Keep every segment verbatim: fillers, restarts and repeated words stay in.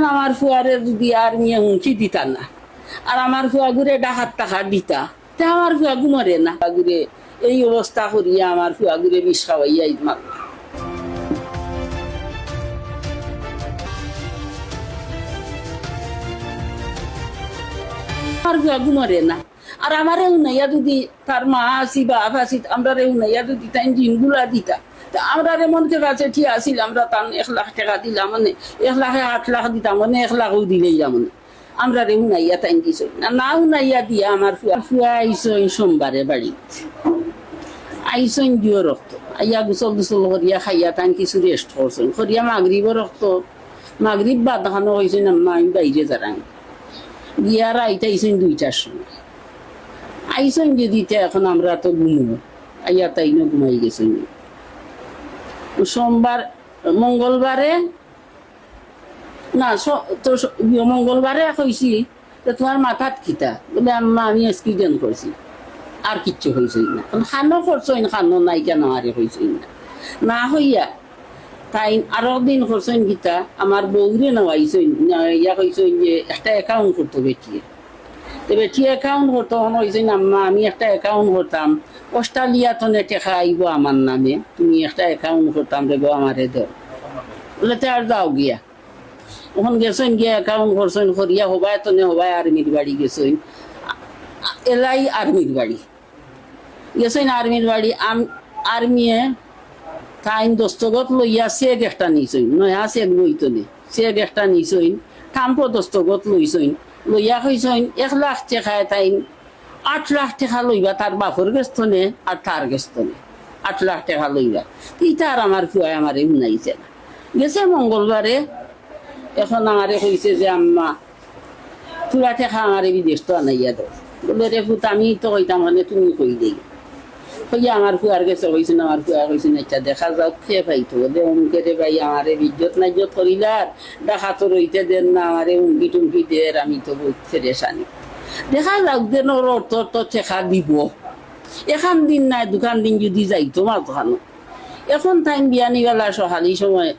আমার ফুয়ারে যুদি আর্মিয়ে হুমকি দিতা না, আর আমার ফুয়াগুরে ডাকাত টাকা দিতা, তে আমার ফুয়াগু মরে না। ফুয়াগুরে এই অবস্থা করিয়া আমার ফুয়াগুরে বিষ খাওয়াইয়া ইদ মারলা। আমার ফুয়াগু মরে না। আর আমারে হুনাইয়া যুদি তার মা আছি, বাপ আছি, আমরারে হুনাইয়া যুদি তাইন ঋণগুলা দিতা, তে আমরারে মনকে কাছে ঠিক আছিল, আমরা তান এক লাখ টাকা দিলাম, মানে এক লাখে আট লাখ দিতাম, মানে এক লাখও দিলাইলাম, মানে আমরারে হুনাইয়া তাইন দিছইন না, না হুনাইয়া দিয়া আমার ফুয়া, ফুয়া আইছইন সোমবারে বাড়িত, আইছইন দিও রক্ত, আইয়া গোসল গোসল করিয়া খাইয়া তাইন কিছু রেস্ট করছইন, করিয়া মাগরিবও রক্ত, মাগরিব বাদ খানো কইছইন, "আম্মা, আমি বাইরে যারাম।" গিয়া রাইত আইছইন দুইটার সময়। আইছইন যদি তে এখন আমরা তো ঘুমু, আইয়া তাইনও ঘুমাই গেছইন। সোমবার, মঙ্গলবারে, না, স-, তো স-, ইয়ো, মঙ্গলবারে কইছি যে, "তুমার মাথাত কিতা?" বলে, "আম্মা, আমি অ্যাক্সিডেন্ট করছি।" আর কিচ্ছু কইছইন না। এখন খানো করছইন, খানো নাই কেন আরে কইছইন না। না কইয়া তাইন আরক দিন করছইন কিতা, আমার বউরে নেওয়াইছইন, নেওয়াইয়া কইছইন যে একটা অ্যাকাউন্ট করতো বেটিয়ে। তে বেটিয়ে অ্যাকাউন্ট করতো, অখন কইছইন, "আম্মা, আমি একটা অ্যাকাউন্ট করতাম, অস্ট্রেলিয়া তনে টেকা আইবো আমার নামে, তুমি একটা অ্যাকাউন্ট করতাম রে গো, আমারে দেও।" বলে, "তে আর যাও গিয়া।" অখন গেছইন গিয়া অ্যাকাউন্ট করছইন, করিয়া হবায় তনে হবায় আর্মির বাড়ি গেছইন, এলাই আর্মির বাড়ি। গেছইন আর্মির বাড়ি, আম-, আর্মিয়ে তাইন দস্তখত লইয়া চেক একটা নিছইন, নয়া চেক বইতনে, চেক একটা নিছইন, থাম্প দস্তখত লইছইন, লইয়া কইছইন, এক লাখ টেকায় তাইন আট লাখ টেকা লইবা তার বাপর গেছ তনে আর তার গেছ তনে, আট লাখ টেকা লইবা। ইতা আর আমার ফুয়ায় আমারে হুনাইছে না। গেছে মঙ্গলবারে, এখন আমারে কইছে যে, "আম্মা, তুরা টেকা আমারে বিদেশ তো আনাইয়া দেও।" বলে, "রে পুত, আমি তো কইতাম, মানে তুমি কইলেই।" কইয়া আমার ফুয়ার গেছে কইছইন, আমার ফুয়া কইছইন, "আচ্ছা, দেখা যাউক কে পাইতো।" বলে, "অমুকে রে ভাই, আমারে ইজ্জত নাইজ্জত করিলার, ডাকাতো রইতে দের না, আমারে হুমকি টুমকি দের, আমি তো বউত পেরেশানি।" দেখা যাউক, দেন ওর অর্থ তো টেকা দিব। এখান দিন নাই, দুখান দিন যদি যাইতো মাঝখানো। এখন তাইন বিয়ানিবেলা সকালি সময়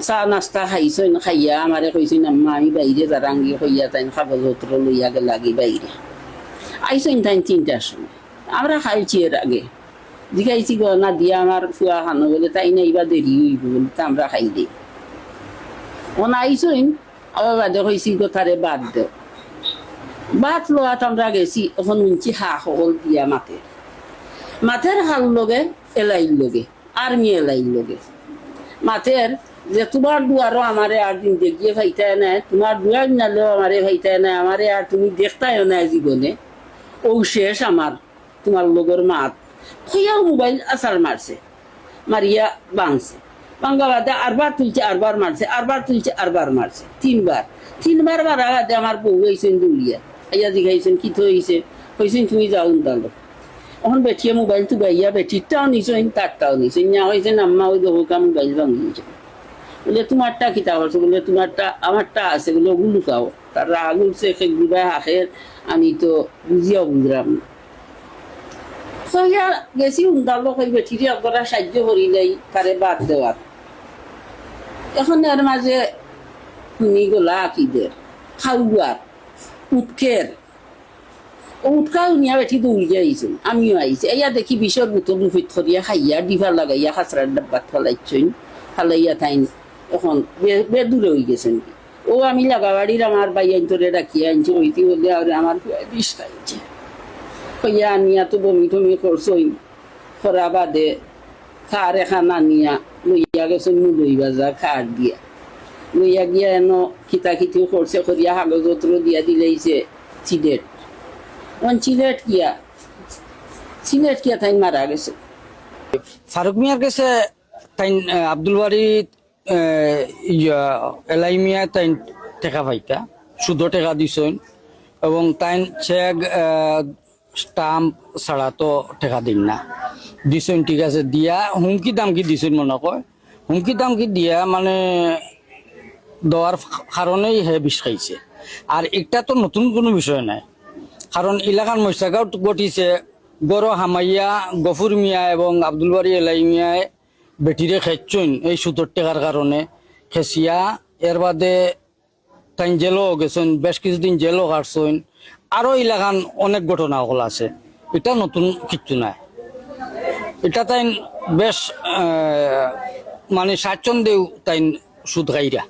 চা নাস্তা খাইছইন, খাইয়া আমারে কইছইন, "আম্মা, আমি বাইরে যারামগি," কইয়া তাইন কাগজপত্র লইয়া গেলাগি বাইরে। আইছইন তাইন তিনটার সময়। আমরা খাইছি এর আগে। জিগাইছি গো না দিয়া আমার ফুয়া খানো, বলে, "তাইন আইবা দেরি অইবো," বলে, "তে আমরা খাই দেই।" অখন আইছইন, আবার বাদে কইছি গো তারে বাদ দেও। বাদ লওয়াত আমরা গেছি, অখন হুনছি হা হকল দিয়া মাতের। মাতের কার লগে, এলাইর লগে। আর্মি এলাইর লগে। মাতের যে, "তুমার দুয়ারো আমারে আর জিন্দেগিয়ে পাইতায় নায়, তুমার দুয়ার নালেও আমারে পাইতায় নায়, আমারে আর তুমি দেখতায়ও নায় জীবনে। অউ শেষ আমার, তুমার লগর মাত।" কইয়াউ মোবাইল আছাড় মারছে, মারিয়া ভাংছে। ভাংগা বাদে আরবার তুলছে, আরবার মারছে, আরবার তুলছে, আরবার মারছে, তিনবার। তিনবার মারা বাদে আমার বউ আইছইন দৌড়িয়া, আইয়া জিগাইছইন, "কিতা অইছে?" কইছইন, "তুমি যাও উন্দালো।" অখন বেটিয়ে মোবাইল তুবাইয়া বেটিরটাও নিছইন, তারটাও নিছইন। নিয়া কইছইন, "আম্মা, অউ দেখউক্কা মোবাইল ভাংগি নিছইন।" বলে, "তুমারটা কিতা করছে?" বলে, "তুমারটা, আমারটা আছে।" বলে, "অগু লুকাও।" তার রাগ উঠছে, "খেক দিবায় হাকের, আমি তো বুঝিয়াও বুঝরাম না।" কইয়া গেছি উন্দালো, কই বেটিরে একবার সাইয্য করিলাই, তারে বাদ দেওয়ার। এখন এর মাঝে হুনি গলা আকিদের, খাওয়ার, উটকের, অউ উটকা হুনিয়া বেটি দৌড়িয়া আইছইন, আমিও আইছি। আইয়া দেখি বিষর বোতল উফিত করিয়া খাইয়া ডিফা লাগাইয়া খাসরার ডাব্বাত ফালাইছইন, ফালাইয়া তাইন অখন বে-, বেদুরে অইগেছইন। অউ আমি লাগাবাড়ির আমার ভাইয়াইন্তরে ডাকিয়া আনছি, কইতে বলে, "আরে আমার ফুয়ায় বিষ খাইছে।" কইয়া আনিয়া তো বমি টমি করছইন, করা বাদে কার এখান আনিয়া লইয়া গেছইন মুলই বাজার কার দিয়া। লইয়া গিয়া এনো খিতা খিতিও করছে, করিয়া কাগজপত্র দিয়া দিলাইছে সিলেট। অন সিলেট গিয়া, সিলেট গিয়া তাইন মারা গেছে। ফারুক মিয়ার গেছে তাইন, আহ, আব্দুল বারী, আহ, ইয়া, এলাই মিয়া তাইন টেকা পাইতা, সুদো টেকা দিছইন এবং তাইন চেক, আহ, স্টাম্প ছাড়া তো টেকা দিন না। দিছইন, ঠিক আছে, দিয়া হুমকি দামকি দিছইন মনে কয়। হুমকি দামকি দিয়া মানে দেওয়ার কারণেই হে বিষ খাইছে। আর ইটা তো নতুন কুনু বিষয় নায়, কারণ ইলাখান মইসাগাঁওত ঘটিছে। গরো হামাইয়া গফুর মিয়া এবং আব্দুল বারী এলাই মিয়ায় বেটিরে খেচ্ছইন এই সুদর টেকার কারণে। খেছিয়া এর বাদে তাইন জেলও গেছইন, বেশ কিছুদিন জেলও কাটছইন। আরো ইলাখান অনেক ঘটনা অকল আছে, ইটা নতুন কিচ্ছু নায়। ইটা তাইন বেশ, আহ, মানে স্বাচ্ছন্দ্যেও তাইন সুদ খাইরা।